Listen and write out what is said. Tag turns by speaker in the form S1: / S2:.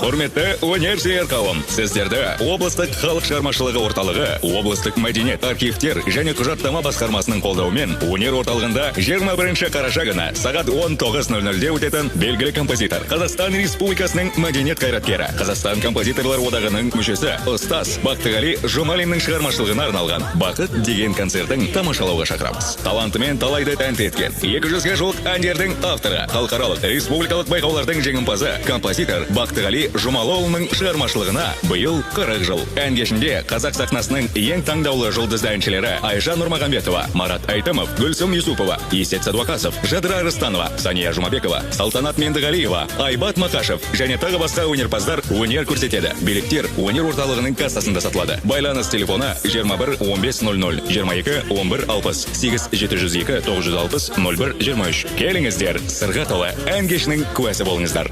S1: Құрметті өнер сүйер қауым, сіздерді облыстық халық шығармашылығы орталығы, облыстық мәдениет, архивтер және құжаттама басқармасының қолдауымен өнер орталығында 21 қараша күні сағат 19:00-де өтетін белгілі композитор, Қазақстан Республикасының мәдениет қайраткері, Қазақстан композиторлар одағының мүшесі, ұстаз Бақтығали Жұмалиннің шығармашылығына арналған «Бақыт» деген концертін тамашалауға шақырамыз. Талантымен талайды тәнті еткен, 200-ге жуық әндердің авторы, халықаралық, республикалық байқаулардың жеңімпазы, композитор Бақтығали Жұмалыұлының шығармашылығына биыл 40 жыл. Ән кешінде қазақ сахнасының ең таңдаулы жұлдызды әншілері Айжан Нұрмағамбетова, Марат Әйтімов, Гүлсім Юсупова, Есет Садуақасов, Жадыра Арыстанова, Сания Жұмабекова, Салтанат Мендіғалиева, Айбат Мақашев және тағы басқа өнерпаздар өнер көрсетеді. Билеттер өнер орталығының кассасында сатылады. Байланыс телефоны 21 15 00, 22 11 60, 8 702 960 01 23. Келіңіздер, сырға толы ән кешінің куәсі болыңыздар.